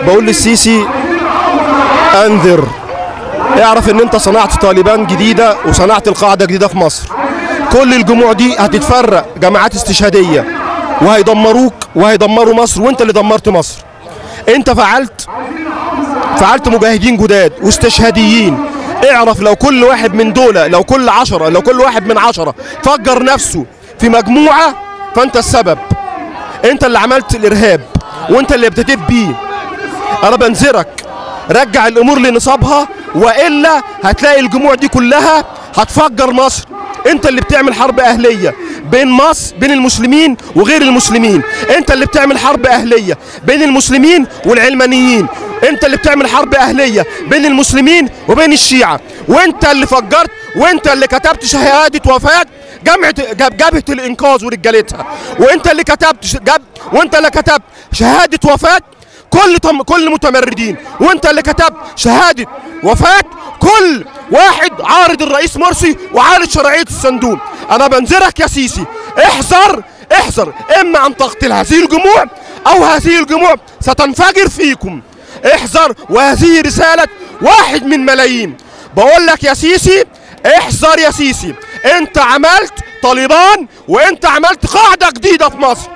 بقول للسيسي انذر، اعرف ان انت صنعت طالبان جديدة وصنعت القاعدة جديدة في مصر. كل الجموع دي هتتفرق جماعات استشهاديه وهيدمروك وهيدمروا مصر، وانت اللي دمرت مصر. انت فعلت مجاهدين جداد واستشهاديين. اعرف لو كل واحد من دول، لو كل 10، لو كل واحد من 10 فجر نفسه في مجموعة فانت السبب. انت اللي عملت الارهاب وانت اللي ابتديت بيه. انا بنذرك، رجع الامور لنصابها، والا هتلاقي الجموع دي كلها هتفجر مصر. انت اللي بتعمل حرب اهليه بين مصر، بين المسلمين وغير المسلمين. انت اللي بتعمل حرب اهليه بين المسلمين والعلمانيين. انت اللي بتعمل حرب اهليه بين المسلمين وبين الشيعة. وانت اللي فجرت، وانت اللي كتبت شهادة وفاه جامعه جبهة الانقاذ ورجالتها، وانت اللي كتبت وانت اللي كتبت شهادة وفاه كل متمردين، وانت اللي كتبت شهادة وفاه كل واحد عارض الرئيس مرسي وعارض شرعية الصندوق. انا بنذرك يا سيسي، احذر احذر، اما ان تقتل هذه الجموع او هذه الجموع ستنفجر فيكم. احذر، وهذه رسالة واحد من ملايين. بقول لك يا سيسي احذر يا سيسي، انت عملت طالبان وانت عملت قاعدة جديدة في مصر،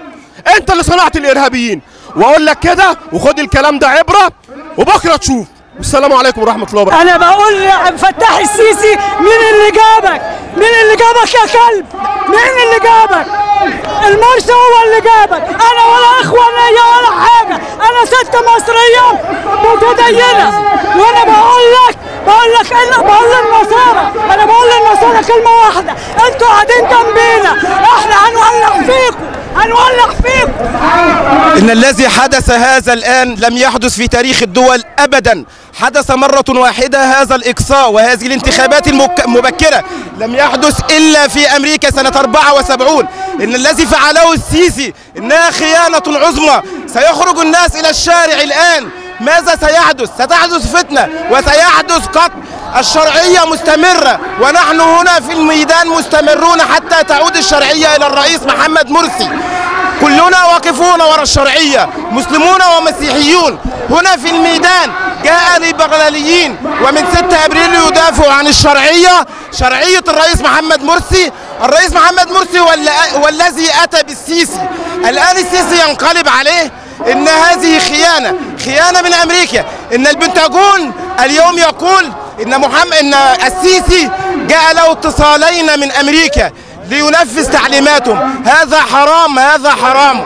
انت اللي صنعت الارهابيين. واقول لك كده وخد الكلام ده عبره وبكره تشوف. والسلام عليكم ورحمة الله وبركاته. انا بقول لفتاح السيسي، مين اللي جابك؟ مين اللي جابك يا كلب؟ مين اللي جابك؟ المرسي هو اللي جابك. انا ولا اخوانيه ولا حاجة، انا ست مصرية متدينه، وانا بقول لك بقول للنصارى، انا بقول للنصارى كلمة واحدة، انتوا قاعدين جنبينا، احنا هنولع فيكم، هنولع فيكم. إن الذي حدث هذا الآن لم يحدث في تاريخ الدول أبدا. حدث مرة واحدة هذا الإقصاء وهذه الانتخابات المبكرة لم يحدث إلا في أمريكا سنة 74. إن الذي فعله السيسي إنها خيانة عظمى. سيخرج الناس إلى الشارع الآن، ماذا سيحدث؟ ستحدث فتنة وسيحدث قتل. الشرعية مستمرة ونحن هنا في الميدان مستمرون حتى تعود الشرعية إلى الرئيس محمد مرسي. كلنا واقفون وراء الشرعية، مسلمون ومسيحيون. هنا في الميدان جاء ليبراليين ومن 6 أبريل يدافعوا عن الشرعية، شرعية الرئيس محمد مرسي. الرئيس محمد مرسي هو الذي أتى بالسيسي. الآن السيسي ينقلب عليه. إن هذه خيانة، خيانة من أمريكا. إن البنتاجون اليوم يقول إن السيسي جاء له اتصالين من أمريكا لينفذ تعليماتهم. هذا حرام، هذا حرام.